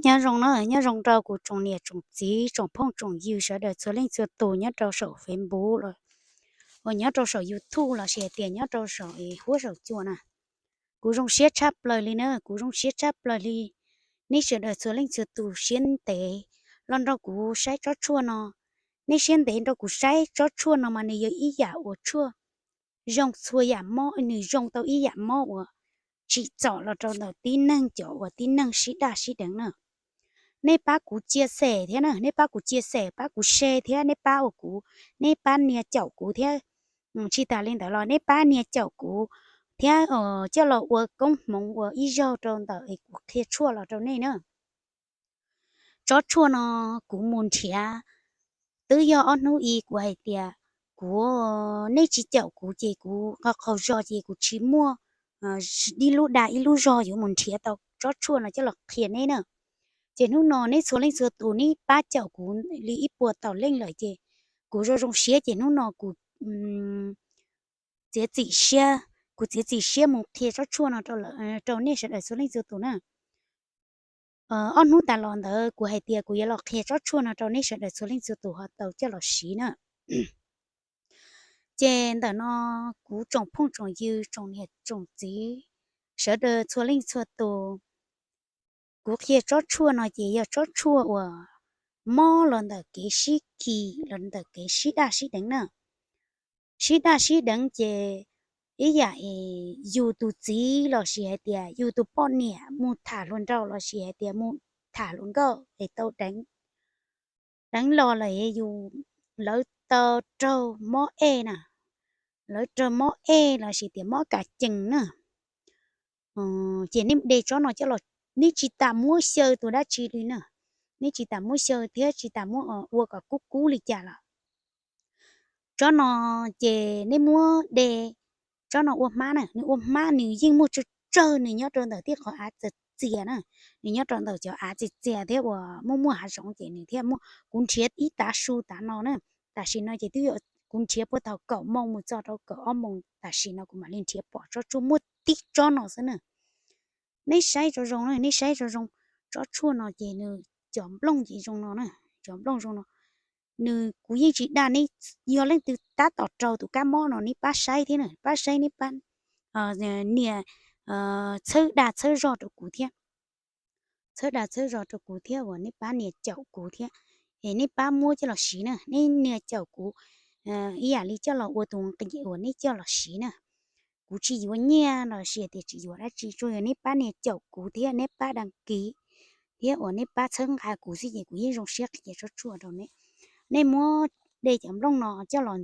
Nyob zoo na, nyob zoo rau kuv tsoom niam tsoom txiv tsoom phooj tsoom ywg sawv daws txhua leej txhua tus nyob rau saum Facebook los, uas nyob rau saum YouTube los sis hais tias nyob rau saum huab saum cua na. Kuv zoo siab tshaj plaws li na, kuv zoo siab tshaj plaws li. Neb sawv daws txhua leej txhua tus siab ntev los nrog kuv saib tsob tshuaj no. Neb siab ntev nrog kuv saib tsob tshuaj no mas nws yog ib yam uas tshuaj zoo txhua yam mob, nws zoo tau ib yam mob uas tsim txom los rau ntawm tib neeg cov uas tib neeg sib daj sib deev na. Neb pab kuv chia sẻ thiab na, neb pab kuv chia sẻ, pab kuv share thiab, neb pab ua kuv, neb pab nias caum kuv thiab. Tsis tas li ntawd los neb pab nias caum kuv thiab coj los ua koob hmoov ua ib zaug rau ntawm es kuv qhia tshuaj los rau nej na. Tsob tshuaj no kuv mus nrhiav twb yog ob hnub i kuv hais tias kuv, neb tsis caum kuv ces kuv qaug qaug zog ces kuv tsis muaj ib lub dag ib lub zog yuav mus nrhiav tau tsob tshuaj no coj los qhia neb na. Ces hnub no neb txhua leej txhua tus neb pab caum kuv li ib puas tawm leej lawm ces kuv zoo zoo siab ces hnub no kuv txiav txim siab, kuv txiav txim siab mus qhia tsob tshuaj no rau nej sawv daws txhua leej txhua tus na. Ob hnub tas los ntawd kuv hais tias kuv yuav los qhia tsob tshuaj no rau nej sawv daws txhua leej txhua tus ho tau coj los siv na. Ces ntawm no kuv tsoom phooj tsoom ywg tsoom niam tsoom txiv sawv daws txhua leej txhua tus, kuv qhia tsob tshuaj no ces yog tsob tshuaj uas mob los ntawm kev sib kis los ntawm kev sib daj sib deev na. Sib daj sib deev ces ib yam es yus tus txiv los sis hais tias yus tus poj niam mus tham hluas nraug los sis hais tias mus tham hluas nkauj es tau deev, deev los lawm yus, lawv tau raug mob ej na, lawv raug mob ej los sis tias mob kas cees na. Ces neb de tsob no coj los, neb tsis tas muab xyaw tus dab tsi li na, neb tsis tas muab xyaw thiab tsis tas muab ua kom kub kub li cas lawm. Tsob no ces neb muab de tsob no ua hmab na, nws ua hmab nws yeej muaj tsawg tsawg, nws nyob rau ntawm tej qhov av txias txias na, nws nyob rau ntawm cov av txias txias thiab uas muaj muaj hav zoov ces nws thiaj muaj. Kuv nrhiav ib tav su tav no na, tam sim no ces twb yog kuv nrhiav puag thaum kaum moos mus txog rau kaum ob moos, tam sim no kuv mam li nrhiav pom tsob tshuaj muaj tib tsob no xwb na. Neb saib tso zoo na, neb saib tso zoo, tsob tshuaj no ces nws cov nplooj ces zoo no na, cov nplooj zoo no. Nws, kuv yeej tsis dag neb, yog leej twg tab tom raug tus kab mob no neb pab saib thiab na, pab saib neb pab nias txhawb dag txhawb zog rau kuv thiab, txhawb dag txhawb zog rau kuv thiab uas neb pab nias caum kuv thiab, es neb pab muab coj los siv na, neb nias caum kuv ib yam li coj los ua tus nqi uas neb coj los siv na. Kuv tsis yuav nyiaj los sis tias tsis yuav dab tsi, tsuas yog neb pab nias caum kuv thiab neb pab đăng ký thiab uas neb pab txhawb nqa kuv xwb ces kuv yeej zoo siab qhia tsob tshuaj rau neb. Nej muab de cov nplooj no coj los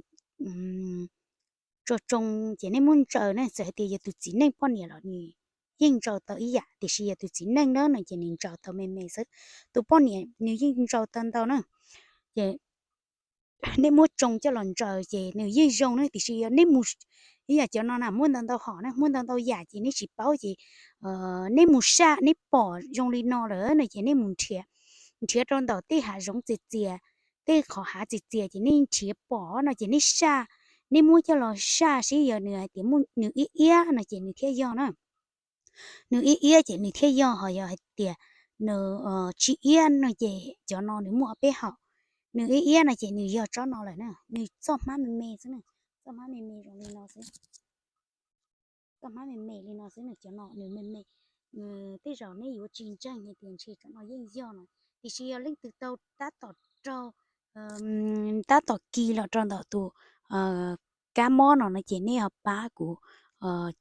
tso tsoo ces nej muab ntsaws na, txawm hais tias yog tus txiv neej poj niam los nws yeej ntsaws tau ib yam, tiam sis yog tus txiv neej na no ces nws ntsaws tau me me xwb. Tus poj niam nws yeej ntsaws tau ntau na, ces nej muab tsoo coj los ntsaws ces nws yeej zoo na, tiam sis yog neb mus, ib yam cov no na muaj ntau ntau hom na, muaj ntau ntau yam ces neb tsis paub ces neb mus saj neb pom zoo li no lawm no ces nej mus nrhiav, nrhiav rau ntawm tej hav zoov txias txias, tej qhov hav txias txias ces nej nrhiav pom no ces neb saj, neb muab coj los saj seb yog nws hais tias nws iab iab no ces nws thiaj yog na. Nws iab iab ces nws thiaj yog, ho yog hais tias nws tsis iab no ces cov no nws muaj ob peb hom. Nws iab iab no ces nws yog tsob no lawm na, nws txoj hmab me me xwb na, txoj hmab me me zoo li no xwb. Txoj hmab me me li no xwb na, cov no nws me me, tej zaum neb yuav tsis ntseeg hais tias ntshe cov no yeej yog no, tiam sis yog leej twg tau tab tom raug, tab tom kis los rau ntawm tus kab mob no no ces nej ho pab kuv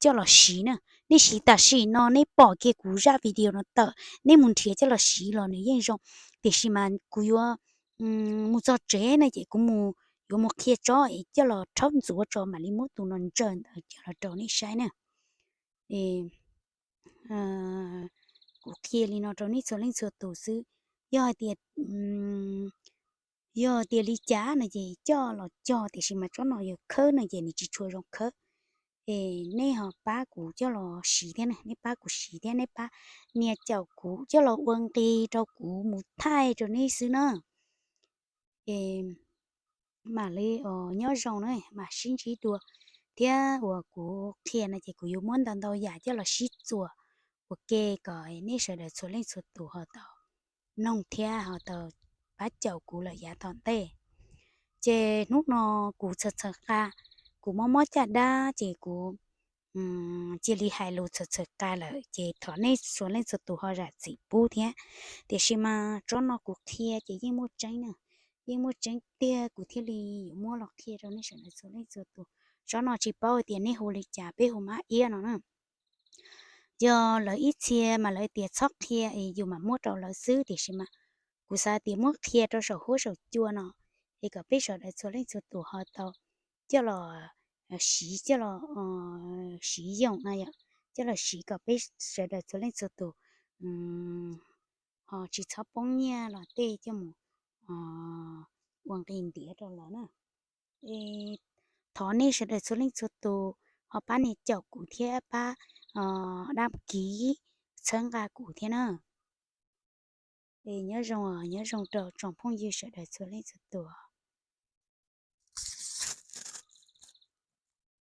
coj los siv na. Nej siv tam sim no neb pom kiag kuv zaj video no tawm, neb mus nrhiav coj los siv los nws yeej zoo, tiam sis mas kuv yuav mus txog tsev na ces kuv mus, yuav mus qhia tsob es coj los rhaub ntxuav tso mam li muab tus no ntsaws ntawd coj los rau nej saib na. Kuv qhia li no rau nej txhua leej txhua tus xwb. Yog hais tias, yog tias li cas no ces coj los cog, tiam sis mas tsob no yog khawb no ces nws tsis tshua zoo khawb. Es nej ho pab kuv coj los siv thiab, nej pab kuv siv thiab, nej pab nias caum kuv coj los ua nqi rau kuv mus thaij rau nej xwb na. Es mam li nyob zoo na, mam sib ntsib dua. Thiab uas kuv qhia no ces kuv yuav muab ntau ntau yam coj los sib txuas ua ke kom nej sawv daws txhua leej txhua tus ho tau mloog thiab ho tau pab caum kuv lawm yav tom ntej. Ces hnub no kuv txhawm txhawm qa, kuv mob mob caj dab ces kuv cia li hais lus txhawm txhawm qa lawm ces thov nej txhua leej txhua tus ho zam txim pub thiab. Tiam sis mas tsob no kuv qhia ces yeej muaj tseeb na, yeej muaj tseeb tiag kuv thiaj li yuav muab los qhia rau nej sawv daws txhua leej txhua tus. Tsob no tsis paub hais tias nej hu li cas, peb hu mab iab no na. Yog lawv ib txhia mas lawv tias txhob qhia es yus mam muab rau lawv xwb, tiam sis mas kuv xav tias muab qhia rau saum huab saum cua no es kom peb sawv daws txhua leej txhua tus ho tau coj los siv, coj los siv yoom no yom, coj los siv kom peb sawv daws txhua leej txhua tus ho tsis txhob poob nyiaj los tej coj mus ua nqi ntiav rau lawv na. Thov nej sawv daws txhua leej txhua tus ho pab nias caum kuv thiab pab dab kiv txhawb nqa kuv thiab na. Nyob zoo, nyob zoo rau tsoom phooj ywg sawv daws txhua leej txhua tus.